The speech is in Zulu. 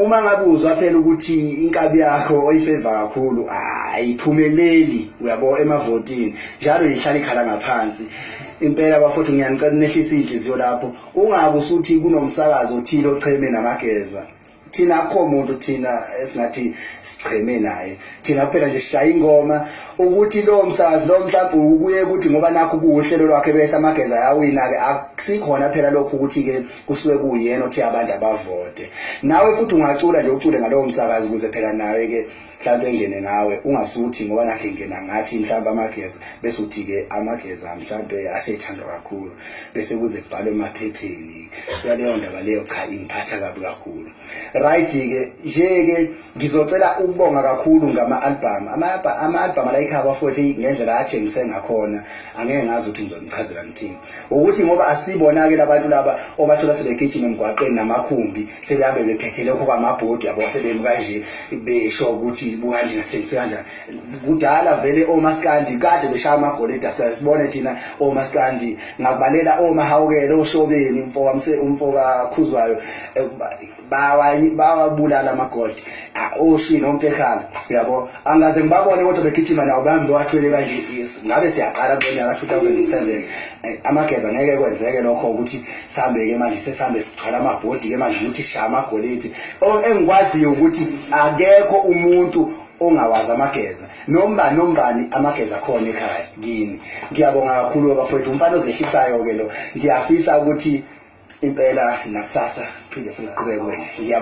Uma ngabe uzwa phela ukuthi inkabi yakho oyifeva kakhulu ayiphumeleli, uyabo, emavotini, njalo ihlala ikhala ngaphansi. Impela bafowethu, ngiyanicela nehlise inhliziyo lapho. Ungabe usuthi kunomsakazo othile ocheme namageza. Thina akukho muntu thina esingathi sicheme naye, thina kuphela nje sishaya ingoma. Ukuthi lo msakazi lo mhlawumbe ukuye ukuthi ngoba nakho kuwuhlelo lwakhe bese amageza ayawina-ke, akusikhona phela lokhu ukuthi-ke kusuke kuyena othi abantu abavote. Nawe futhi ungacula nje, ucule ngalowo msakazi ukuze phela nawe-ke mhlawumbe engene ngawe, ungasuthi ngoba nakhe ngena ngathi mhlawumbe amageza, bese uthi-ke amageza mhlawumbe asethandwa kakhulu, bese kuze kubhalwe emaphepheni yaleyo ndaba leyo. Cha, ingiphatha kabi kakhulu. Right-ke nje-ke, ngizocela ukubonga kakhulu ngama-album, ama-album la ekhaya bafowethu, ngendlela athengise ngakhona angeke ngazi ukuthi ngizonichazela ngithini, ukuthi ngoba asibona-ke labantu laba obathola sebegijima emgwaqeni namakhumbi, sebehambe bephethe lokho kwamabhodi yabo, sebemi kanje besho ukuthi bukanjena, sithengise kanjani. Kudala vele omaskandi kade beshaya amagolide, asike sibone thina omaskandi, ngakubalela omahawukelo, oshobeni, umfo kakhuzwayo, bawabulala amagolide, oshini omtekhala, uyabo. Angaze ngibabone kodwa begijima nawo, bahambe bewathwele kanje. Yes, ngabe siyaqala kulo nyaka 2007, amageza ngeke kwenzeke lokho ukuthi sihambe-ke manje sesihambe sithwala amabhodi-ke manje ukuthi shaya amagolide. Engikwaziyo ukuthi akekho umuntu ongawazi amageza, noma nombani amageza akhona ekhaya kini. Ngiyabonga kakhulu bafowethu, umfana ozehlisayo-ke lo. Ngiyafisa ukuthi impela nakusasa phinde futhi kuqhubeke kwenje. Ngiyabonga.